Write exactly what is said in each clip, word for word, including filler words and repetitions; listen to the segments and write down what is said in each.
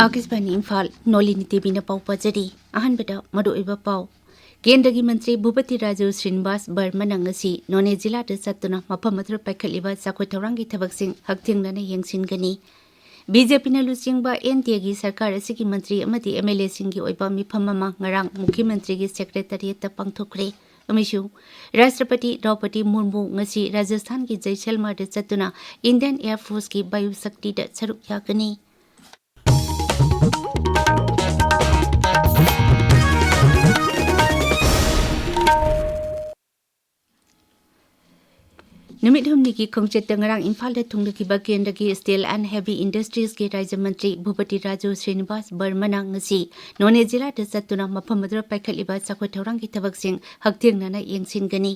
ꯑꯥꯀꯥꯁꯕꯥꯅꯤ ꯏꯝꯐꯥꯜ, ꯅꯣꯂꯤꯅꯤ ꯇꯤꯚꯤꯅ ꯄꯥꯎ ꯄꯥꯖꯔꯤ꯫ ꯑꯍꯥꯟꯕꯗ ꯃꯔꯨꯑꯣꯏꯕ ꯄꯥꯎ꯫ ꯀꯦꯟꯗ꯭ꯔꯒꯤ ꯃꯟꯇ꯭ꯔꯤ ꯚꯨꯄꯇꯤ ꯔꯥꯖꯨ ꯁ꯭ꯔꯤꯅꯤꯕꯥꯁ ꯕꯔꯃꯅ ꯉꯁꯤ ꯅꯣꯅꯦ ꯖꯤꯂꯥꯗ ꯆꯠꯇꯨꯅ ꯃꯐꯝ ꯑꯗꯨꯗ ꯄꯥꯏꯈꯠꯂꯤꯕ ꯆꯥꯎꯈꯠ ꯊꯧꯔꯥꯡꯒꯤ ꯊꯕꯛꯁꯤꯡ ꯍꯛꯊꯦꯡꯅꯅ ꯌꯦꯡꯁꯤꯟꯒꯅꯤ꯫ ꯕꯤ ꯖꯦ ꯄꯤꯅ ꯂꯨꯆꯤꯡꯕ ꯑꯦꯟ ꯗꯤ ꯑꯦꯒꯤ ꯁꯔꯀꯥꯔ ꯑꯁꯤꯒꯤ ꯃꯟꯇ꯭ꯔꯤ ꯑꯃꯗꯤ ꯑꯦꯝ ꯑꯦꯜ ꯑꯦꯁꯤꯡꯒꯤ ꯑꯣꯏꯕ ꯃꯤꯐꯝ ꯑꯃ ꯉꯔꯥꯡ ꯃꯨꯈ꯭ꯌ ꯃꯟꯇ꯭ꯔꯤꯒꯤ ꯁꯦꯀ꯭ꯔꯦꯇꯔꯤꯌꯦꯠꯇ ꯄꯥꯡꯊꯣꯛꯈ꯭ꯔꯦ꯫ ꯑꯃꯁꯨꯡ ꯔꯥꯁꯇ꯭ꯔꯄꯇꯤ ꯗ꯭ꯔꯧꯄꯗꯤ ꯃꯨꯔꯃꯨ ꯉꯁꯤ ꯔꯥꯖꯁꯊꯥꯟꯒꯤ ꯖꯩꯁꯜꯃꯔꯗ ꯆꯠꯇꯨꯅ ꯏꯟꯗꯤꯌꯟ ꯑꯦꯌꯔ ꯐꯣꯔꯁꯀꯤ ꯕꯥꯌꯨ ꯁꯛꯇꯤꯗ ꯁꯔꯨꯛ ꯌꯥꯒꯅꯤ꯫ ꯅꯨꯃꯤꯠ ꯍꯨꯝꯅꯤꯒꯤ ꯈꯣꯡꯆꯠꯇ ꯉꯔꯥꯡ ꯏꯝꯐꯥꯜꯗ ꯊꯨꯡꯂꯈꯤꯕ ꯀꯦꯟꯗ꯭ꯔꯒꯤ ꯁ꯭ꯇꯤꯜ ꯑꯦꯟ ꯍꯦꯚꯤ ꯏꯟꯗꯁꯇ꯭ꯔꯤꯁꯀꯤ ꯔꯥꯖ꯭ꯌ ꯃꯟꯇ꯭ꯔꯤ ꯚꯨꯄꯇꯤ ꯔꯥꯖꯨ ꯁ꯭ꯔꯤꯅꯤꯕꯥꯁ ꯕꯔꯃꯅ ꯉꯁꯤ ꯅꯣꯅꯦ ꯖꯤꯂꯥꯗ ꯆꯠꯇꯨꯅ ꯃꯐꯝ ꯑꯗꯨꯗ ꯄꯥꯏꯈꯠꯂꯤꯕ ꯆꯥꯎꯈꯠ ꯊꯧꯔꯥꯡꯒꯤ ꯊꯕꯛꯁꯤꯡ ꯍꯛꯊꯦꯡꯅꯅ ꯌꯦꯡꯁꯤꯟꯒꯅꯤ꯫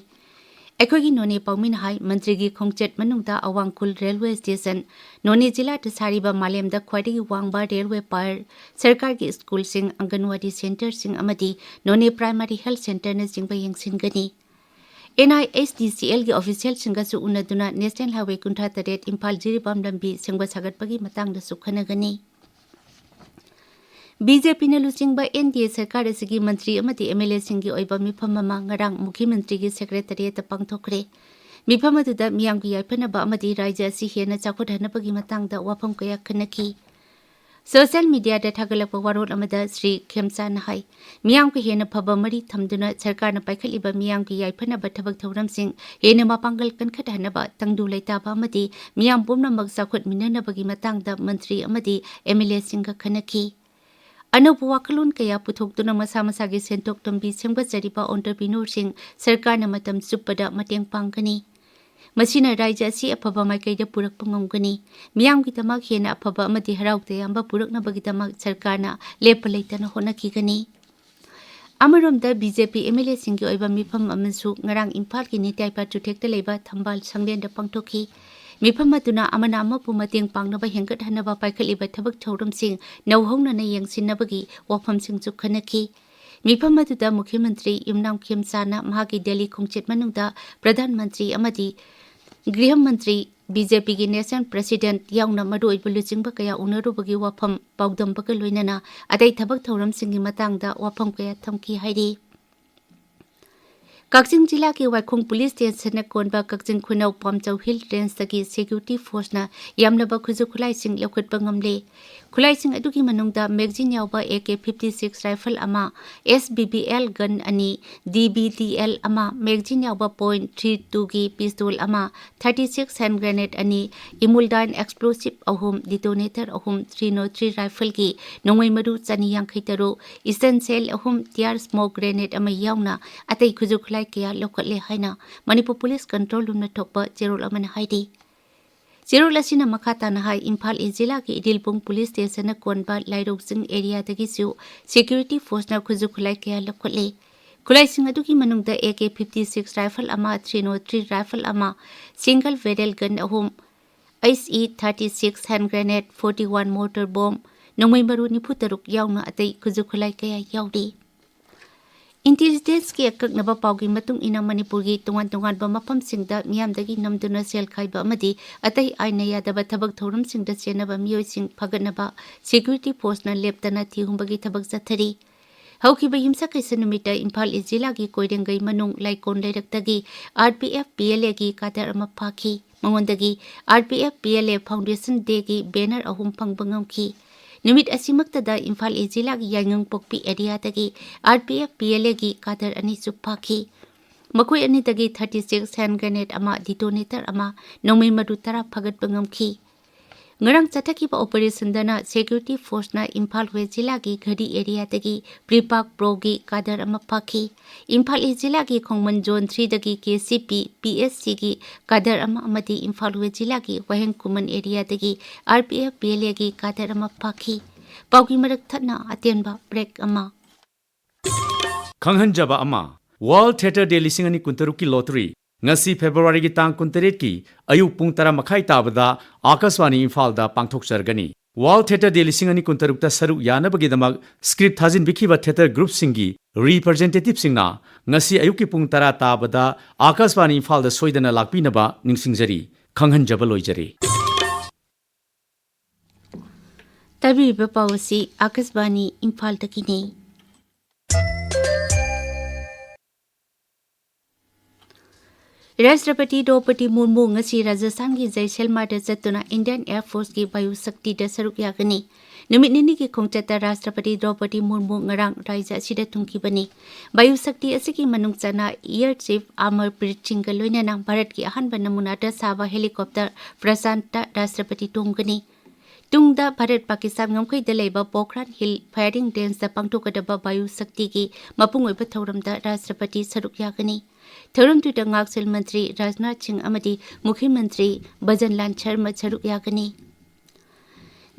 ꯑꯩꯈꯣꯏꯒꯤ ꯅꯣꯅꯦ ꯄꯥꯎꯃꯤꯅ ꯍꯥꯏ, ꯃꯟꯇ꯭ꯔꯤꯒꯤ ꯈꯣꯡꯆꯠ ꯃꯅꯨꯡꯗ ꯑꯋꯥꯡ ꯈꯨꯜ ꯔꯦꯜꯋꯦ ꯁ꯭ꯇꯦꯁꯟ, ꯅꯣꯅꯦ ꯖꯤꯂꯥꯗ ꯁꯥꯔꯤꯕ ꯃꯥꯂꯦꯝꯗ ꯈ꯭ꯋꯥꯏꯗꯒꯤ ꯋꯥꯡꯕ ꯔꯦꯜꯋꯦ ꯄꯥꯏꯔ, ꯁꯔꯀꯥꯔꯒꯤ ꯁ꯭ꯀꯨꯜꯁꯤꯡ, ꯑꯪꯒꯟꯋꯥꯗꯤ ꯁꯦꯟꯇꯔꯁꯤꯡ ꯑꯃꯗꯤ ꯅꯣꯅꯦ ꯄ꯭ꯔꯥꯏꯃꯥꯔꯤ ꯍꯦꯜꯊ ꯁꯦꯟꯇꯔꯅꯆꯤꯡꯕ ꯌꯦꯡꯁꯤꯟꯒꯅꯤ꯫ N I S D C ꯑꯦꯜꯒꯤ ꯑꯣꯐꯤꯁꯤꯌꯦꯜꯁꯤꯡꯒꯁꯨ ꯎꯅꯗꯨꯅ ꯅꯦꯁꯅꯦꯜ ꯍꯥꯏꯋꯦ ꯀꯨꯟꯊ꯭ꯔꯥ ꯇꯔꯦꯠ ꯏꯝꯐꯥꯜ ꯖꯤꯔꯤꯕꯥꯝ ꯂꯝꯕꯤ ꯁꯦꯝꯒꯠ ꯁꯥꯒꯠꯄꯒꯤ ꯃꯇꯥꯡꯗꯁꯨ ꯈꯟꯅꯒꯅꯤ꯫ ꯕꯤ ꯖꯦ ꯄꯤꯅ ꯂꯨꯆꯤꯡꯕ ꯑꯦꯟ ꯗꯤ ꯑꯦ ꯁꯔꯀꯥꯔ ꯑꯁꯤꯒꯤ ꯃꯟꯇ꯭ꯔꯤ ꯑꯃꯗꯤ ꯑꯦꯝ ꯑꯦꯜ ꯑꯦꯁꯤꯡꯒꯤ ꯑꯣꯏꯕ ꯃꯤꯐꯝ ꯑꯃ ꯉꯔꯥꯡ ꯃꯨꯈ꯭ꯌ ꯃꯟꯇ꯭ꯔꯤꯒꯤ ꯁꯦꯀ꯭ꯔꯦꯇꯔꯤꯌꯦꯠꯇ ꯄꯥꯡꯊꯣꯛꯈ꯭ꯔꯦ꯫ ꯃꯤꯐꯝ ꯑꯗꯨꯗ ꯃꯤꯌꯥꯝꯒꯤ ꯌꯥꯏꯐꯅꯕ ꯑꯃꯗꯤ ꯔꯥꯖ꯭ꯌ ꯑꯁꯤ ꯍꯦꯟꯅ ꯆꯥꯎꯈꯠꯍꯟꯅꯕꯒꯤ ꯃꯇꯥꯡꯗ ꯋꯥꯐꯝ ꯀꯌꯥ ꯈꯟꯅꯈꯤ꯫ ꯁꯣꯁꯤꯌꯦꯜ ꯃꯤꯗꯤꯌꯥꯗ ꯊꯥꯒꯠꯂꯛꯄ ꯋꯥꯔꯣꯜ ꯑꯃꯗ ꯁ꯭ꯔꯤ ꯈꯦꯝꯆꯥꯅ ꯍꯥꯏ, ꯃꯤꯌꯥꯝꯒ ꯍꯦꯟꯅ ꯐꯕ ꯃꯔꯤ ꯊꯝꯗꯨꯅ ꯁꯔꯀꯥꯔꯅ ꯄꯥꯏꯈꯠꯂꯤꯕ ꯃꯤꯌꯥꯝꯒꯤ ꯌꯥꯏꯐꯅꯕ ꯊꯕꯛ ꯊꯧꯔꯝꯁꯤꯡ ꯍꯦꯟꯅ ꯃꯄꯥꯡꯒꯜ ꯀꯟꯈꯠꯍꯟꯅꯕ ꯇꯪꯗꯨ ꯂꯩꯇꯥꯕ ꯑꯃꯗꯤ ꯃꯤꯌꯥꯝ ꯄꯨꯝꯅꯃꯛ ꯆꯥꯎꯈꯠꯃꯤꯟꯅꯅꯕꯒꯤ ꯃꯇꯥꯡꯗ ꯃꯟꯇ꯭ꯔꯤ ꯑꯃꯗꯤ ꯑꯦꯝ ꯑꯦꯜ ꯑꯦꯁꯤꯡꯒ ꯈꯟꯅꯈꯤ꯫ ꯑꯅꯧꯕ ꯋꯥꯈꯜꯂꯣꯟ ꯀꯌꯥ ꯄꯨꯊꯣꯛꯇꯨꯅ ꯃꯁꯥ ꯃꯁꯥꯒꯤ ꯁꯦꯟꯊꯣꯛ ꯂꯝꯕꯤ ꯁꯦꯝꯒꯠꯆꯔꯤꯕ ꯑꯣꯟꯇꯔꯄ꯭ꯔꯤꯅꯣꯔꯁꯤꯡ ꯁꯔꯀꯥꯔꯅ ꯃꯇꯝ ꯆꯨꯞꯄꯗ ꯃꯇꯦꯡ ꯄꯥꯡꯒꯅꯤ꯫ ꯃꯁꯤꯅ ꯔꯥꯖ꯭ꯌ ꯑꯁꯤ ꯑꯐꯕ ꯃꯥꯏꯀꯩꯗ ꯄꯨꯔꯛꯄ ꯉꯝꯒꯅꯤ꯫ ꯃꯤꯌꯥꯝꯒꯤꯗꯃꯛ ꯍꯦꯟꯅ ꯑꯐꯕ ꯑꯃꯗꯤ ꯍꯔꯥꯎ ꯇꯌꯥꯝꯕ ꯄꯨꯔꯛꯅꯕꯒꯤꯗꯃꯛ ꯁꯔꯀꯥꯔꯅ ꯂꯦꯞꯄ ꯂꯩꯇꯅ ꯍꯣꯠꯅꯈꯤꯒꯅꯤ꯫ ꯑꯃꯔꯣꯝꯗ, B J P M L ꯑꯦꯁꯤꯡꯒꯤ ꯑꯣꯏꯕ ꯃꯤꯐꯝ ꯑꯃꯁꯨ ꯉꯔꯥꯡ ꯏꯝꯐꯥꯜꯒꯤ ꯅꯤꯇꯥꯏ ꯄꯥꯇ꯭ꯔꯨꯊꯦꯛꯇ ꯂꯩꯕ ꯊꯝꯕꯥꯜ ꯁꯪꯂꯦꯟꯗ ꯄꯥꯡꯊꯣꯛꯈꯤ꯫ ꯃꯤꯐꯝ ꯑꯗꯨꯅ ꯑꯃꯅ ꯑꯃꯕꯨ ꯃꯇꯦꯡ ꯄꯥꯡꯅꯕ ꯍꯦꯟꯒꯠꯍꯟꯅꯕ ꯄꯥꯏꯈꯠꯂꯤꯕ ꯊꯕꯛ ꯊꯧꯔꯝꯁꯤꯡ ꯅꯧꯍꯧꯅꯅ ꯌꯦꯡꯁꯤꯟꯅꯕꯒꯤ ꯋꯥꯐꯝꯁꯤꯡꯁꯨ ꯈꯟꯅꯈꯤ꯫ ꯃꯤꯐꯝ ꯑꯗꯨꯗ ꯃꯨꯈ꯭ꯌ ꯃꯟꯇ꯭ꯔꯤ ꯌꯨꯝꯅꯥꯝ ꯈꯦꯝꯆꯥꯅ ꯃꯍꯥꯛꯀꯤ ꯗꯦꯜꯂꯤ ꯈꯣꯡꯆꯠ ꯃꯅꯨꯡꯗ ꯄ꯭ꯔꯙꯥꯟ ꯃꯟꯇ꯭ꯔꯤ ꯑꯃꯗꯤ ꯒ꯭ꯔꯤꯍ ꯃꯟꯇ꯭ꯔꯤ ꯕꯤ ꯖꯦ ꯄꯤꯒꯤ ꯅꯦꯁꯅꯦꯜ ꯄ꯭ꯔꯦꯁꯤꯗꯦꯟꯠ ꯌꯥꯎꯅ ꯃꯔꯨꯑꯣꯏꯕ ꯂꯨꯆꯤꯡꯕ ꯀꯌꯥ ꯎꯅꯔꯨꯕꯒꯤ ꯋꯥꯐꯝ ꯄꯥꯎꯗꯝꯕꯒ ꯂꯣꯏꯅꯅ ꯑꯇꯩ ꯊꯕꯛ ꯊꯧꯔꯝꯁꯤꯡꯒꯤ ꯃꯇꯥꯡꯗ ꯋꯥꯐꯝ ꯀꯌꯥ ꯊꯝꯈꯤ ꯍꯥꯏꯔꯤ꯫ ꯀꯛꯆꯤꯡ ꯖꯤꯂꯥꯒꯤ ꯋꯥꯏꯈꯣꯡ ꯄꯨꯂꯤꯁ ꯁ꯭ꯇꯦꯁꯟꯅ ꯀꯣꯟꯕ ꯀꯛꯆꯤꯡ ꯈꯨꯅꯧ ꯄꯥꯝꯖꯧ ꯍꯤꯜ ꯔꯦꯟꯖꯇꯒꯤ ꯁꯦꯀ꯭ꯌꯨꯔꯤꯇꯤ ꯐꯣꯔꯁꯅ ꯌꯥꯝꯂꯕ ꯈꯨꯠꯁꯨ ꯈꯨꯠꯂꯥꯏꯁꯤꯡ ꯂꯧꯈꯠꯄ ꯉꯝꯂꯦ꯫ ꯈꯨꯠꯂꯥꯏꯁꯤꯡ ꯑꯗꯨꯒꯤ ꯃꯅꯨꯡꯗ ꯃꯦꯒꯖꯤꯟ ꯌꯥꯎꯕ ꯑꯦ ꯀꯦ ꯐꯤꯐꯇꯤ ꯁꯤꯛꯁ ꯔꯥꯏꯐꯜ ꯑꯃ, ꯑꯦꯁ ꯕꯤ ꯕꯤ ꯑꯦꯜ ꯒꯟ ꯑꯅꯤ, ꯗꯤ ꯕꯤ ꯗꯤ ꯑꯦꯜ ꯑꯃ, ꯃꯦꯒꯖꯤꯟ ꯌꯥꯎꯕ ꯄꯣꯏꯟꯠ ꯊ꯭ꯔꯤ ꯇꯨꯒꯤ ꯄꯤꯁꯇꯣꯜ ꯑꯃ, ꯊꯥꯔꯇꯤ ꯁꯤꯛꯁ ꯍꯦꯟ ꯒ꯭ꯔꯦꯅꯦꯗ ꯑꯅꯤ, ꯏꯃꯨꯜꯗꯥꯏꯟ ꯑꯦꯛꯁꯄ꯭ꯂꯣꯁꯤꯚ ꯑꯍꯨꯝ, ꯗꯤꯇꯣꯅꯦꯇꯔ ꯑꯍꯨꯝ, ꯊ꯭ꯔꯤ ꯅꯣꯠ ꯊ꯭ꯔꯤ ꯔꯥꯏꯐꯜꯒꯤ ꯅꯣꯡꯃꯩ ꯃꯔꯨ ꯆꯅꯤ ꯌꯥꯡꯈꯩ ꯇꯔꯨꯛ, ꯏꯁꯇꯟ ꯁꯦꯜ ꯑꯍꯨꯝ, ꯇꯤꯌꯥꯔ ꯁ꯭ꯃꯣꯛ ꯒ꯭ꯔꯦꯅꯦꯗ ꯑꯃ ꯌꯥꯎꯅ ꯑꯇꯩ ꯈꯨꯠꯁꯨ ꯈꯨꯠꯂꯥꯏ ꯀꯌꯥ ꯂꯧꯈꯠꯂꯦ ꯍꯥꯏꯅ ꯃꯅꯤꯄꯨꯔ ꯄꯨꯂꯤꯁ ꯀꯟꯇ꯭ꯔꯣꯜ ꯔꯨꯝꯅ ꯊꯣꯛꯄ ꯆꯦꯔꯣꯜ ꯑꯃꯅ ꯍꯥꯏꯔꯤ꯫ ꯆꯦꯔꯣꯜ ꯑꯁꯤꯅ ꯃꯈꯥ ꯇꯥꯅ ꯍꯥꯏ, ꯏꯝꯐꯥꯜ ꯏꯁ ꯖꯤꯂꯥꯒꯤ ꯏꯗꯤꯜꯄꯨꯡ ꯄꯨꯂꯤꯁ ꯁ꯭ꯇꯦꯁꯟꯅ ꯀꯣꯟꯕ ꯂꯥꯏꯔꯣꯛ ꯆꯤꯡ ꯑꯦꯔꯤꯌꯥꯗꯒꯤꯁꯨ ꯁꯦꯀ꯭ꯌꯨꯔꯤꯇꯤ ꯐꯣꯔꯁꯅ ꯈꯨꯠꯁꯨ ꯈꯨꯠꯂꯥꯏ ꯀꯌꯥ ꯂꯧꯈꯠꯂꯦ꯫ ꯈꯨꯠꯂꯥꯏꯁꯤꯡ ꯑꯗꯨꯒꯤ ꯃꯅꯨꯡꯗ A K fifty six rifle ꯑꯃ, ꯊ꯭ꯔꯤ ꯅꯣꯠ ꯊ꯭ꯔꯤ ꯔꯥꯏꯐꯜ ꯑꯃ, ꯁꯤꯡꯒꯜ ꯕꯦꯔꯦꯜ ꯒꯟ ꯑꯍꯨꯝ, H E thirty six hand grenade, forty one mortar bomb, ꯅꯣꯡꯃꯩ ꯃꯔꯨ ꯅꯤꯐꯨ ꯇꯔꯨꯛ ꯌꯥꯎꯅ ꯑꯇꯩ ꯈꯨꯠꯁꯨ ꯈꯨꯠꯂꯥꯏ ꯀꯌꯥ ꯌꯥꯎꯔꯤ꯫ ꯏꯟꯇꯦꯂꯤꯖꯦꯟꯁꯀꯤ ꯑꯀꯛꯅꯕ ꯄꯥꯎꯒꯤ ꯃꯇꯨꯡ ꯏꯟꯅ, ꯃꯅꯤꯄꯨꯔꯒꯤ ꯇꯣꯉꯥꯟ ꯇꯣꯉꯥꯟꯕ ꯃꯐꯝꯁꯤꯡꯗ ꯃꯤꯌꯥꯝꯗꯒꯤ ꯅꯝꯗꯨꯅ ꯁꯦꯜ ꯈꯥꯏꯕ ꯑꯃꯗꯤ ꯑꯇꯩ ꯑꯥꯏꯟꯅ ꯌꯥꯗꯕ ꯊꯕꯛ ꯊꯧꯔꯝꯁꯤꯡꯗ ꯆꯦꯟꯅꯕ ꯃꯤꯑꯣꯏꯁꯤꯡ ꯐꯒꯠꯅꯕ ꯁꯦꯀ꯭ꯌꯨꯔꯤꯇꯤ ꯐꯣꯔꯁꯅ ꯂꯦꯞꯇꯅ ꯊꯤꯍꯨꯝꯕꯒꯤ ꯊꯕꯛ ꯆꯠꯊꯔꯤ꯫ ꯍꯧꯈꯤꯕ ꯌꯨꯝꯁꯀꯩꯁ ꯅꯨꯃꯤꯠꯇ ꯏꯝꯐꯥꯜ ꯏꯁ ꯖꯤꯂꯥꯒꯤ ꯀꯣꯏꯔꯦꯡꯒꯩ ꯃꯅꯨꯡ ꯂꯥꯏꯀꯣꯟ ꯂꯩꯔꯛꯇꯒꯤ R P F P L ꯑꯦꯒꯤ ꯀꯥꯗꯔ ꯑꯃ ꯐꯥꯈꯤ꯫ ꯃꯉꯣꯟꯗꯒꯤ R P F P L A foundation ꯗꯦꯒꯤ ꯕꯦꯅꯔ ꯑꯍꯨꯝ ꯐꯪꯕ ꯉꯝꯈꯤ꯫ ꯅꯨꯃꯤꯠ ꯑꯁꯤꯃꯛꯇꯗ ꯏꯝꯐꯥꯜ ꯏꯁ ꯖꯤꯂꯥꯒꯤ ꯌꯥꯏꯉꯪꯄꯣꯛꯄꯤ ꯑꯦꯔꯤꯌꯥꯗꯒꯤ R P F P L ꯑꯦꯒꯤ ꯀꯥꯗꯔ ꯑꯅꯤꯁꯨ ꯐꯥꯈꯤ꯫ ꯃꯈꯣꯏ ꯑꯅꯤꯗꯒꯤ ꯊꯥꯔꯇꯤ ꯁꯤꯛꯁ ꯍꯦꯟ ꯒ꯭ꯔꯦꯅꯦꯗ ꯑꯃ, ꯗꯤꯇꯣꯅꯦꯇꯔ ꯑꯃ, ꯅꯣꯡꯃꯩ ꯃꯔꯨ ꯇꯔꯥ ꯐꯥꯒꯠꯄ ꯉꯝꯈꯤ꯫ ꯉꯔꯥꯡ ꯆꯠꯊꯈꯤꯕ ꯑꯣꯄꯔꯦꯁꯟꯗꯅ ꯁꯦꯀ꯭ꯌꯨꯔꯤꯇꯤ ꯐꯣꯔꯁꯅ ꯏꯝꯐꯥꯜ ꯋꯦꯁ ꯖꯤꯂꯥꯒꯤ ꯘꯔꯤ ꯑꯦꯔꯤꯌꯥꯗꯒꯤ ꯄ꯭ꯔꯤꯄꯥꯛ ꯄ꯭ꯔꯣꯒꯤ ꯀꯥꯗꯔ ꯑꯃ ꯐꯥꯈꯤ꯫ ꯏꯝꯐꯥꯜ ꯏꯁ ꯖꯤꯂꯥꯒꯤ ꯈꯣꯡꯃꯟ ꯖꯣꯟ ꯊ꯭ꯔꯤꯗꯒꯤ ꯀꯦ ꯁꯤ ꯄꯤ, ꯄꯤ ꯑꯦꯁ ꯁꯤꯒꯤ ꯀꯥꯗꯔ ꯑꯃ ꯑꯃꯗꯤ ꯏꯝꯐꯥꯜ ꯋꯦꯁ ꯖꯤꯂꯥꯒꯤ ꯋꯥꯍꯦꯡ ꯈꯨꯃꯟ ꯑꯦꯔꯤꯌꯥꯗꯒꯤ R P F P L ꯑꯦꯒꯤ ꯀꯥꯗꯔ ꯑꯃ ꯐꯥꯈꯤ꯫ ꯄꯥꯎꯒꯤ ꯃꯔꯛ ꯊꯠꯅ ꯑꯇꯦꯟꯕ ꯕ꯭ꯔꯦꯛ ꯑꯃ꯫ ꯈꯪꯍꯟꯖꯕ ꯑꯃ, ꯋꯥꯔꯜ ꯊꯤꯌꯦꯇꯔ ꯗꯦ ꯂꯤꯁꯤꯡ ꯑꯅꯤ ꯀꯨꯟꯇꯔꯨꯛꯀꯤ ꯂꯣꯇꯔꯤ ꯉꯁꯤ ꯐꯦꯕ꯭ꯔꯨꯋꯥꯔꯤꯒꯤ ꯇꯥꯡ ꯀꯨꯟꯇꯔꯦꯠꯀꯤ ꯑꯌꯨꯛ ꯄꯨꯡ ꯇꯔꯥ ꯃꯈꯥꯏ ꯇꯥꯕꯗ ꯑꯥꯀꯥꯁꯕꯥꯅꯤ ꯏꯝꯐꯥꯜꯗ ꯄꯥꯡꯊꯣꯛꯆꯔꯒꯅꯤ꯫ ꯋꯥꯔꯜ ꯊꯤꯌꯦꯇꯔ ꯗꯦ ꯂꯤꯁꯤꯡ ꯑꯅꯤ ꯀꯨꯟꯇꯔꯨꯛꯇ ꯁꯔꯨꯛ ꯌꯥꯅꯕꯒꯤꯗꯃꯛ ꯁ꯭ꯀ꯭ꯔꯤꯞ ꯊꯥꯖꯤꯟꯕꯤꯈꯤꯕ ꯊꯤꯌꯦꯇꯔ ꯒ꯭ꯔꯨꯞꯁꯤꯡꯒꯤ ꯔꯤꯄ꯭ꯔꯖꯦꯟꯇꯦꯇꯤꯚꯁꯤꯡꯅ ꯉꯁꯤ ꯑꯌꯨꯛꯀꯤ ꯄꯨꯡ ꯇꯔꯥ ꯇꯥꯕꯗ ꯑꯥꯀꯥꯁꯕꯥꯅꯤ ꯏꯝꯐꯥꯜꯗ ꯁꯣꯏꯗꯅ ꯂꯥꯛꯄꯤꯅꯕ ꯅꯤꯡꯁꯤꯡꯖꯔꯤ꯫ ꯈꯪꯍꯟꯖꯕ ꯂꯣꯏꯖꯔꯤ꯫ ꯇꯥꯕꯤꯔꯤꯕ ꯄꯥꯎ ꯑꯁꯤ ꯑꯥꯀꯥꯁꯕꯥꯅꯤ ꯏꯝꯐꯥꯜꯗꯒꯤꯅꯤ꯫ ꯔꯥꯁꯇ꯭ꯔꯄꯇꯤ ꯗ꯭ꯔꯧꯄꯗꯤ ꯃꯨꯔꯃꯨ ꯉꯁꯤ ꯔꯥꯖꯁꯊꯥꯟꯒꯤ ꯖꯩꯁꯜꯃꯥꯔꯗ ꯆꯠꯇꯨꯅ ꯏꯟꯗꯤꯌꯟ ꯑꯦꯌꯔ ꯐꯣꯔꯁꯀꯤ ꯕꯥꯌꯨ ꯁꯛꯇꯤꯗ ꯁꯔꯨꯛ ꯌꯥꯒꯅꯤ꯫ ꯅꯨꯃꯤꯠ ꯅꯤꯅꯤꯒꯤ ꯈꯣꯡꯆꯠꯇ ꯔꯥꯁꯇ꯭ꯔꯄꯇꯤ ꯗ꯭ꯔꯧꯄꯗꯤ ꯃꯨꯔꯃꯨ ꯉꯔꯥꯡ ꯔꯥꯖ꯭ꯌ ꯑꯁꯤꯗ ꯊꯨꯡꯈꯤꯕꯅꯤ꯫ ꯕꯥꯌꯨ ꯁꯛꯇꯤ ꯑꯁꯤꯒꯤ ꯃꯅꯨꯡ ꯆꯟꯅ ꯑꯦꯌꯔ ꯆꯤꯐ ꯑꯃꯔꯄ꯭ꯔꯤꯠ ꯁꯤꯡꯒ ꯂꯣꯏꯅꯅ ꯚꯥꯔꯠꯀꯤ ꯑꯍꯥꯟꯕ ꯅꯃꯨꯅꯥꯗ ꯁꯥꯕ ꯍꯦꯂꯤꯀꯣꯞꯇꯔ ꯄ꯭ꯔꯁꯥꯟꯇ ꯔꯥꯁꯇ꯭ꯔꯄꯇꯤ ꯇꯣꯡꯒꯅꯤ꯫ ꯇꯨꯡꯗ ꯚꯥꯔꯠ ꯄꯥꯀꯤꯁꯇꯥꯟ ꯉꯝꯈꯩꯗ ꯂꯩꯕ ꯄꯣꯈ꯭ꯔꯥꯟ ꯍꯤꯜ ꯐꯥꯌꯔꯤꯡ ꯔꯦꯟꯖꯇ ꯄꯥꯡꯊꯣꯛꯀꯗꯕ ꯕꯥꯌꯨ ꯁꯛꯇꯤꯒꯤ ꯃꯄꯨꯡ ꯑꯣꯏꯕ ꯊꯧꯔꯝꯗ ꯔꯥꯁꯇ꯭ꯔꯄꯇꯤ ꯁꯔꯨꯛ ꯌꯥꯒꯅꯤ꯫ ꯊꯧꯔꯝꯗꯨꯗ ꯉꯥꯛꯁꯦꯜ ꯃꯟꯇ꯭ꯔꯤ ꯔꯥꯖꯅꯥꯊ ꯁꯤꯡ ꯑꯃꯗꯤ ꯃꯨꯈ꯭ꯌ ꯃꯟꯇ꯭ꯔꯤ ꯚꯖꯟꯂꯥꯜ ꯁꯔꯃ ꯁꯔꯨꯛ ꯌꯥꯒꯅꯤ꯫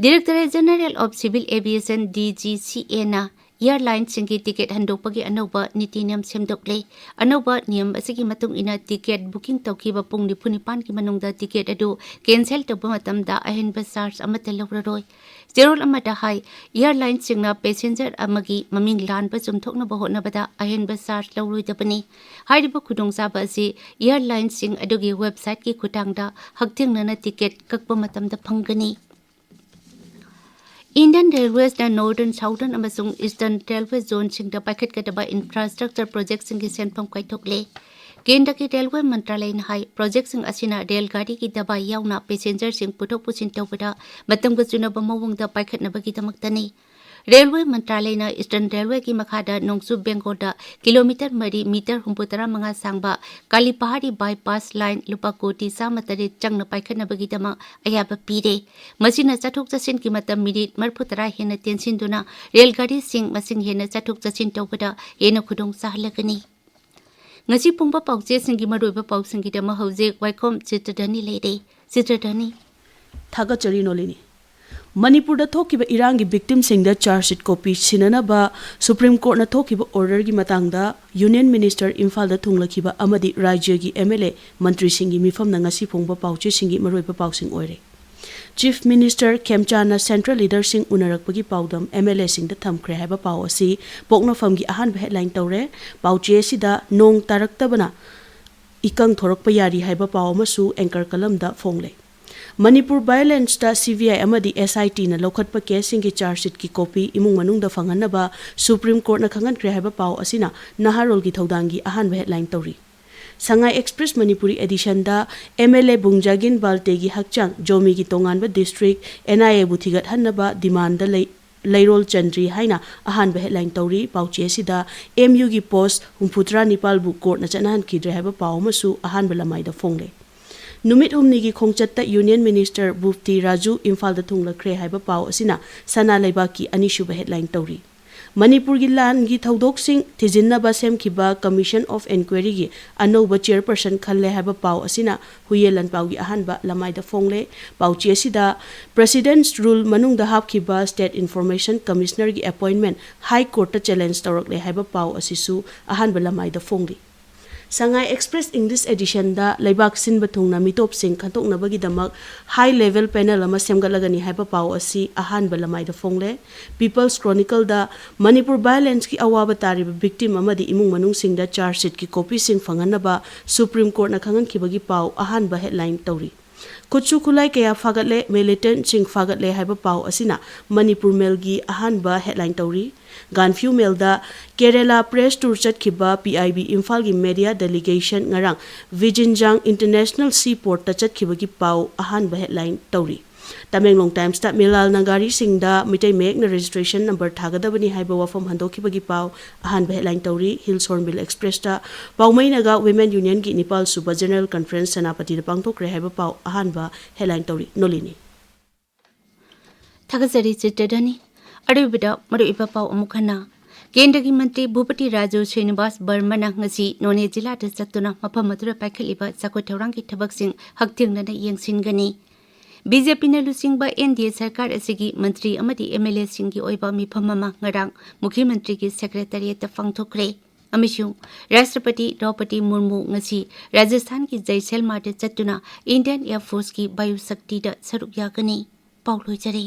Directorate General of Civil Aviation, DGCA ꯅ airline ꯁꯤꯡꯒꯤ ꯇꯤꯀꯦꯠ ꯍꯟꯗꯣꯛꯄꯒꯤ ꯑꯅꯧꯕ ꯅꯤꯇꯤ ꯅꯤꯌꯝ ꯁꯦꯝꯗꯣꯛꯂꯦ꯫ ꯑꯅꯧꯕ ꯅꯤꯌꯝ ꯑꯁꯤꯒꯤ ꯃꯇꯨꯡ ꯏꯟꯅ ꯇꯤꯀꯦꯠ ꯕꯨꯀꯤꯡ ꯇꯧꯈꯤꯕ ꯄꯨꯡ ꯅꯤꯐꯨ ꯅꯤꯄꯥꯟꯒꯤ ꯃꯅꯨꯡꯗ ꯇꯤꯀꯦꯠ ꯑꯗꯨ ꯀꯦꯟꯁꯦꯜ ꯇꯧꯕ ꯃꯇꯝꯗ ꯑꯍꯦꯟꯕ ꯆꯥꯔꯖ ꯑꯃꯠꯇ ꯂꯧꯔꯔꯣꯏ꯫ ꯆꯦꯔꯣꯜ ꯑꯃꯗ ꯍꯥꯏ, airline ꯁꯤꯡꯅ passenger ꯑꯃꯒꯤ ꯃꯃꯤꯡ ꯂꯥꯟꯕ ꯆꯨꯝꯊꯣꯛꯅꯕ ꯍꯣꯠꯅꯕꯗ ꯑꯍꯦꯟꯕ ꯆꯥꯔꯖ ꯂꯧꯔꯣꯏꯗꯕꯅꯤ꯫ ꯍꯥꯏꯔꯤꯕ ꯈꯨꯗꯣꯡꯆꯥꯕ ꯑꯁꯤ airline ꯁꯤꯡ ꯑꯗꯨꯒꯤ website ꯀꯤ ꯈꯨꯠꯊꯥꯡꯗ ꯍꯛꯊꯦꯡꯅꯅ ꯇꯤꯀꯦꯠ ꯀꯛꯄ ꯃꯇꯝꯗ ꯐꯪꯒꯅꯤ꯫ Indian Railways ꯅ Northern, Southern ꯑꯃꯁꯨꯡ Eastern Railway zone ꯁꯤꯡꯗ ꯄꯥꯏꯈꯠꯀꯗꯕ infrastructure project ꯁꯤꯡꯒꯤ ꯁꯦꯟꯐꯝ ꯀꯥꯏꯊꯣꯛꯂꯦ꯫ ꯀꯦꯟꯗ꯭ꯔꯒꯤ ꯔꯦꯜꯋꯦ ꯃꯟꯇ꯭ꯔꯥꯂꯌꯅ ꯍꯥꯏ, project ꯁꯤꯡ ꯑꯁꯤꯅ ꯔꯦꯜ ꯒꯥꯔꯤꯒꯤ ꯗꯕꯥ ꯌꯥꯎꯅ passenger ꯁꯤꯡ ꯄꯨꯊꯣꯛ ꯄꯨꯁꯤꯟ ꯇꯧꯕꯗ ꯃꯇꯝꯒ ꯆꯨꯅꯕ ꯃꯑꯣꯡꯗ ꯄꯥꯏꯈꯠꯅꯕꯒꯤꯗꯃꯛꯇꯅꯤ꯫ ꯔꯦꯜꯋꯦ ꯃꯟꯇ꯭ꯔꯥꯂꯌꯅ Eastern Railway ꯒꯤ ꯃꯈꯥꯗ ꯅꯣꯡꯆꯨꯞ ꯕꯦꯡꯒꯣꯜꯗ ꯀꯤꯂꯣꯃꯤꯇꯔ ꯃꯔꯤ, ꯃꯤꯇꯔ ꯍꯨꯝꯐꯨꯇꯔꯥ ꯃꯉꯥ ꯁꯥꯡꯕ ꯀꯥꯂꯤꯄꯍꯥꯔꯤ bypass line ꯂꯨꯄꯥ ꯀꯣꯇꯤ ꯆꯥꯝꯃ ꯇꯔꯦꯠ ꯆꯪꯅ ꯄꯥꯏꯈꯠꯅꯕꯒꯤꯗꯃꯛ ꯑꯌꯥꯕ ꯄꯤꯔꯦ꯫ ꯃꯁꯤꯅ ꯆꯠꯊꯣꯛ ꯆꯠꯁꯤꯟꯒꯤ ꯃꯇꯝ ꯃꯤꯅꯤꯠ ꯃꯔꯤꯐꯨꯇꯔꯥ ꯍꯦꯟꯅ ꯇꯦꯟꯁꯤꯟꯗꯨꯅ ꯔꯦꯜ ꯒꯥꯔꯤꯁꯤꯡ ꯃꯁꯤꯡ ꯍꯦꯟꯅ ꯆꯠꯊꯣꯛ ꯆꯠꯁꯤꯟ ꯇꯧꯕꯗ ꯍꯦꯟꯅ ꯈꯨꯗꯣꯡ ꯆꯥꯍꯜꯂꯒꯅꯤ꯫ ꯉꯁꯤ ꯐꯣꯡꯕ ꯄꯥꯎꯆꯦꯁꯤꯡꯒꯤ ꯃꯔꯨꯑꯣꯏꯕ ꯄꯥꯎꯁꯤꯡꯒꯤꯗꯃꯛ ꯍꯧꯖꯤꯛ ꯋꯥꯏꯈꯣꯝ ꯆꯤꯇ꯭ꯔꯙꯅꯤ ꯂꯩꯔꯦ꯫ ꯆꯤꯇ꯭ꯔꯙꯅꯤ꯫ ꯊꯥꯒꯠꯆꯔꯤ ꯅꯣꯂꯤꯅꯤ꯫ ꯃꯅꯤꯄꯨꯔꯗ ꯊꯣꯛꯈꯤꯕ ꯏꯔꯥꯡꯒꯤ victim ꯁꯤꯡꯗ charge sheet copy ꯁꯤꯟꯅꯅꯕ Supreme Court ꯅ ꯊꯣꯛꯈꯤꯕ order ꯒꯤ ꯃꯇꯥꯡꯗ Union Minister ꯏꯝꯐꯥꯜꯗ ꯊꯨꯡꯂꯈꯤꯕ ꯑꯃꯗꯤ ꯔꯥꯖ꯭ꯌꯒꯤ MLA ꯃꯟꯇ꯭ꯔꯤꯁꯤꯡꯒꯤ ꯃꯤꯐꯝꯅ ꯉꯁꯤ ꯐꯣꯡꯕ ꯄꯥꯎꯆꯦꯁꯤꯡꯒꯤ ꯃꯔꯨꯑꯣꯏꯕ ꯄꯥꯎꯁꯤꯡ ꯑꯣꯏꯔꯦ꯫ Chief Minister ꯈꯦꯝꯆꯥꯟꯅ central leader ꯁꯤꯡ ꯎꯅꯔꯛꯄꯒꯤ ꯄꯥꯎꯗꯝ MLA ꯁꯤꯡꯗ ꯊꯝꯈ꯭ꯔꯦ ꯍꯥꯏꯕ ꯄꯥꯎ ꯑꯁꯤ ꯄꯣꯛꯅꯐꯝꯒꯤ ꯑꯍꯥꯟꯕ headline ꯇꯧꯔꯦ꯫ ꯄꯥꯎꯆꯦ ꯑꯁꯤꯗ ꯅꯣꯡ ꯇꯥꯔꯛꯇꯕꯅ ꯏꯀꯪ ꯊꯣꯔꯛꯄ ꯌꯥꯔꯤ ꯍꯥꯏꯕ ꯄꯥꯎ ꯑꯃꯁꯨ ꯑꯦꯡꯀꯔ ꯀꯂꯝꯗ ꯐꯣꯡꯂꯦ꯫ ꯃꯅꯤꯄꯨꯔ ꯚꯥꯏꯑꯣꯂꯦꯟꯁꯇ ꯁꯤ ꯕꯤ ꯑꯥꯏ ꯑꯃꯗꯤ ꯑꯦꯁ ꯑꯥꯏ ꯇꯤꯅ ꯂꯧꯈꯠꯄ ꯀꯦꯁꯁꯤꯡꯒꯤ ꯆꯥꯔꯖ ꯁꯤꯠꯀꯤ ꯀꯣꯄꯤ ꯏꯃꯨꯡ ꯃꯅꯨꯡꯗ ꯐꯪꯍꯟꯅꯕ ꯁꯨꯄ꯭ꯔꯤꯝ ꯀꯣꯔꯠꯅ ꯈꯪꯍꯟꯈ꯭ꯔꯦ ꯍꯥꯏꯕ ꯄꯥꯎ ꯑꯁꯤꯅ ꯅꯍꯥꯔꯣꯜꯒꯤ ꯊꯧꯗꯥꯡꯒꯤ ꯑꯍꯥꯟꯕ ꯍꯦꯗꯂꯥꯏꯟ ꯇꯧꯔꯤ꯫ ꯁꯉꯥꯏ ꯑꯦꯛꯁꯄ꯭ꯔꯦꯁ ꯃꯅꯤꯄꯨꯔꯤ ꯑꯦꯗꯤꯁꯟꯗ ꯑꯦꯝ ꯑꯦꯜ ꯑꯦ ꯕꯨꯡꯖꯥꯒꯤꯟ ꯕꯥꯜꯇꯦꯒꯤ ꯍꯛꯆꯥꯡ ꯖꯣꯃꯤꯒꯤ ꯇꯣꯉꯥꯟꯕ ꯗꯤꯁꯇ꯭ꯔꯤꯛ ꯑꯦꯟ ꯑꯥꯏ ꯑꯦꯕꯨ ꯊꯤꯒꯠꯍꯟꯅꯕ ꯗꯤꯃꯥꯟꯗ ꯂꯩ, ꯂꯩꯔꯣꯜ ꯆꯟꯗ꯭ꯔꯤ ꯍꯥꯏꯅ ꯑꯍꯥꯟꯕ ꯍꯦꯗꯂꯥꯏꯟ ꯇꯧꯔꯤ꯫ ꯄꯥꯎꯆꯦ ꯑꯁꯤꯗ ꯑꯦꯝ ꯌꯨꯒꯤ ꯄꯣꯁ ꯍꯨꯝꯐꯨꯇꯔꯥ ꯅꯤꯄꯥꯜꯕꯨ ꯀꯣꯔꯠꯅ ꯆꯠꯅꯍꯟꯈꯤꯗ꯭ꯔꯦ ꯍꯥꯏꯕ ꯄꯥꯎ ꯑꯃꯁꯨ ꯑꯍꯥꯟꯕ ꯂꯃꯥꯏꯗ ꯐꯣꯡꯂꯦ꯫ ꯅꯨꯃꯤꯠ ꯍꯨꯝꯅꯤꯒꯤ ꯈꯣꯡꯆꯠꯇ ꯌꯨꯅꯤꯌꯟ ꯃꯤꯅꯤꯁꯇꯔ ꯃꯨꯐꯇꯤ ꯔꯥꯖꯨ ꯏꯝꯐꯥꯜꯗ ꯊꯨꯡꯂꯈ꯭ꯔꯦ ꯍꯥꯏꯕ ꯄꯥꯎ ꯑꯁꯤꯅ ꯁꯅꯥ ꯂꯩꯕꯥꯛꯀꯤ ꯑꯅꯤꯁꯨꯕ ꯍꯦꯗꯂꯥꯏꯟ ꯇꯧꯔꯤ꯫ ꯃꯅꯤꯄꯨꯔꯒꯤ ꯂꯥꯟꯒꯤ ꯊꯧꯗꯣꯛꯁꯤꯡ ꯊꯤꯖꯤꯟꯅꯕ ꯁꯦꯝꯈꯤꯕ ꯀꯃꯤꯁꯟ ꯑꯣꯐ ꯏꯟꯀ꯭ꯋꯥꯏꯔꯤꯒꯤ ꯑꯅꯧꯕ ꯆꯤꯌꯔꯄꯔꯁꯟ ꯈꯜꯂꯦ ꯍꯥꯏꯕ ꯄꯥꯎ ꯑꯁꯤꯅ ꯍꯨꯏꯌꯦꯟ ꯂꯥꯟꯄꯥꯎꯒꯤ ꯑꯍꯥꯟꯕ ꯂꯃꯥꯏꯗ ꯐꯣꯡꯂꯦ꯫ ꯄꯥꯎꯆꯦ ꯑꯁꯤꯗ ꯄ꯭ꯔꯦꯁꯤꯗꯦꯟꯠꯁ ꯔꯨꯜ ꯃꯅꯨꯡꯗ ꯍꯥꯞꯈꯤꯕ ꯁ꯭ꯇꯦꯠ ꯏꯟꯐꯣꯔꯃꯦꯁꯟ ꯀꯃꯤꯁꯅꯔꯒꯤ ꯑꯦꯄꯣꯏꯟꯃꯦꯟꯠ ꯍꯥꯏ ꯀꯣꯔꯠꯇ ꯆꯦꯂꯦꯟꯖ ꯇꯧꯔꯛꯂꯦ ꯍꯥꯏꯕ ꯄꯥꯎ ꯑꯁꯤꯁꯨ ꯑꯍꯥꯟꯕ ꯂꯃꯥꯏꯗ ꯐꯣꯡꯂꯤ꯫ ꯁꯉꯥꯏ ꯑꯦꯛꯁꯄ꯭ꯔꯦꯁ ꯏꯪꯂꯤꯁ ꯑꯦꯗꯤꯁꯟꯗ ꯂꯩꯕꯥꯛ ꯁꯤꯟꯕ ꯊꯨꯡꯅ ꯃꯤꯇꯣꯞꯁꯤꯡ ꯈꯟꯗꯣꯛꯅꯕꯒꯤꯗꯃꯛ ꯍꯥꯏ ꯂꯦꯚꯦꯜ ꯄꯦꯅꯦꯜ ꯑꯃ ꯁꯦꯝꯒꯠꯂꯒꯅꯤ ꯍꯥꯏꯕ ꯄꯥꯎ ꯑꯁꯤ ꯑꯍꯥꯟꯕ ꯂꯃꯥꯏꯗ ꯐꯣꯡꯂꯦ꯫ ꯄꯤꯄꯜꯁ ꯀ꯭ꯔꯣꯅꯤꯀꯜꯗ ꯃꯅꯤꯄꯨꯔ ꯚꯥꯏꯑꯣꯂꯦꯟꯁꯀꯤ ꯑꯋꯥꯕ ꯇꯥꯔꯤꯕ ꯚꯤꯛꯇꯤꯝ ꯑꯃꯗꯤ ꯏꯃꯨꯡ ꯃꯅꯨꯡꯁꯤꯡꯗ ꯆꯥꯔꯖ ꯁꯤꯠꯀꯤ ꯀꯣꯄꯤꯁꯤꯡ ꯐꯪꯍꯟꯅꯕ ꯁꯨꯄ꯭ꯔꯤꯝ ꯀꯣꯔꯠꯅ ꯈꯪꯍꯟꯈꯤꯕꯒꯤ ꯄꯥꯎ ꯑꯍꯥꯟꯕ ꯍꯦꯗꯂꯥꯏꯟ ꯇꯧꯔꯤ꯫ ꯈꯨꯠꯁꯨ ꯈꯨꯠꯂꯥꯏ ꯀꯌꯥ ꯐꯥꯒꯠꯂꯦ, ꯃꯤꯂꯤꯇꯦꯟꯠꯁꯤꯡ ꯐꯥꯒꯠꯂꯦ ꯍꯥꯏꯕ ꯄꯥꯎ ꯑꯁꯤꯅ ꯃꯅꯤꯄꯨꯔ ꯃꯦꯜꯒꯤ ꯑꯍꯥꯟꯕ ꯍꯦꯗꯂꯥꯏꯟ ꯇꯧꯔꯤ꯫ ꯒꯥꯟꯐ꯭ꯌꯨ ꯃꯦꯜꯗ ꯀꯦꯔꯦꯂꯥ ꯄ꯭ꯔꯦꯁ ꯇꯨꯔ ꯆꯠꯈꯤꯕ ꯄꯤ ꯑꯥꯏ ꯕꯤ ꯏꯝꯐꯥꯜꯒꯤ ꯃꯦꯗꯤꯌꯥ ꯗꯦꯂꯤꯒꯦꯁꯟ ꯉꯔꯥꯡ ꯚꯤꯖꯤꯟꯖꯥꯡ ꯏꯟꯇꯔꯅꯦꯁꯅꯦꯜ ꯁꯤ ꯄꯣꯔꯠꯇ ꯆꯠꯈꯤꯕꯒꯤ ꯄꯥꯎ ꯑꯍꯥꯟꯕ ꯍꯦꯗꯂꯥꯏꯟ ꯇꯧꯔꯤ꯫ ꯇꯃꯦꯡꯂꯣꯡ ꯇꯥꯏꯝꯁꯇ ꯃꯤꯂꯥꯜꯅ ꯒꯥꯔꯤꯁꯤꯡꯗ ꯃꯤꯇꯩ ꯃꯌꯦꯛꯅ ꯔꯦꯖꯤꯁꯇ꯭ꯔꯦꯁꯟ ꯅꯝꯕꯔ ꯊꯥꯒꯗꯕꯅꯤ ꯍꯥꯏꯕ ꯋꯥꯐꯝ ꯍꯟꯗꯣꯛꯈꯤꯕꯒꯤ ꯄꯥꯎ ꯑꯍꯥꯟꯕ ꯍꯦꯗꯂꯥꯏꯟ ꯇꯧꯔꯤ꯫ ꯍꯤꯜꯁ ꯍꯣꯔꯟꯕꯤꯜ ꯑꯦꯛꯁꯄ꯭ꯔꯦꯁꯇ ꯄꯥꯎꯃꯩ ꯅꯥꯒꯥ ꯋꯤꯃꯦꯟ ꯌꯨꯅꯤꯌꯟꯒꯤ ꯅꯤꯄꯥꯜ ꯁꯨꯕ ꯖꯦꯅꯔꯦꯜ ꯀꯟꯐꯔꯦꯟꯁ ꯁꯦꯅꯥꯄꯇꯤꯗ ꯄꯥꯡꯊꯣꯛꯈ꯭ꯔꯦ ꯍꯥꯏꯕ ꯄꯥꯎ ꯑꯍꯥꯟꯕ ꯍꯦꯗꯂꯥꯏꯟ ꯇꯧꯔꯤ꯫ ꯅꯣꯂꯤꯅꯤ꯫ ꯊꯥꯒꯠꯆꯔꯤ ꯆꯤꯇ꯭ꯔꯗꯅꯤ꯫ ꯑꯔꯣꯏꯕꯗ ꯃꯔꯨꯑꯣꯏꯕ ꯄꯥꯎ ꯑꯃꯨꯛ ꯍꯟꯅ꯫ ꯀꯦꯟꯗ꯭ꯔꯒꯤ ꯃꯟꯇ꯭ꯔꯤ ꯚꯨꯄꯇꯤ ꯔꯥꯖꯨ ꯁ꯭ꯔꯤꯅꯤꯕꯥꯁ ꯕꯔꯃꯅ ꯉꯁꯤ ꯅꯣꯅꯦ ꯖꯤꯂꯥꯗ ꯆꯠꯇꯨꯅ ꯃꯐꯝ ꯑꯗꯨꯗ ꯄꯥꯏꯈꯠꯂꯤꯕ ꯆꯥꯎꯈꯠ ꯊꯧꯔꯥꯡꯒꯤ ꯊꯕꯛꯁꯤꯡ ꯍꯛꯊꯦꯡꯅꯅ ꯌꯦꯡꯁꯤꯟꯒꯅꯤ꯫ ꯕꯤ ꯖꯦ ꯄꯤꯅ ꯂꯨꯆꯤꯡꯕ ꯑꯦꯟ ꯗꯤ ꯑꯦ ꯁꯔꯀꯥꯔ ꯑꯁꯤꯒꯤ ꯃꯟꯇ꯭ꯔꯤ ꯑꯃꯗꯤ ꯑꯦꯝ ꯑꯦꯜ ꯑꯦꯁꯤꯡꯒꯤ ꯑꯣꯏꯕ ꯃꯤꯐꯝ ꯑꯃ ꯉꯔꯥꯡ ꯃꯨꯈ꯭ꯌ ꯃꯟꯇ꯭ꯔꯤꯒꯤ ꯁꯦꯀ꯭ꯔꯦꯇꯔꯤꯌꯦꯠꯇ ꯄꯥꯡꯊꯣꯛꯈ꯭ꯔꯦ꯫ ꯑꯃꯁꯨꯡ ꯔꯥꯁꯇ꯭ꯔꯄꯇꯤ ꯗ꯭ꯔꯧꯄꯗꯤ ꯃꯨꯔꯃꯨ ꯉꯁꯤ ꯔꯥꯖꯁꯊꯥꯟꯒꯤ ꯖꯩꯁꯜꯃꯥꯔꯗ ꯆꯠꯇꯨꯅ ꯏꯟꯗꯤꯌꯟ ꯑꯦꯌꯔ ꯐꯣꯔꯁꯀꯤ ꯕꯥꯌꯨ ꯁꯛꯇꯤꯗ ꯁꯔꯨꯛ ꯌꯥꯒꯅꯤ꯫ ꯄꯥꯎ ꯂꯣꯏꯖꯔꯦ꯫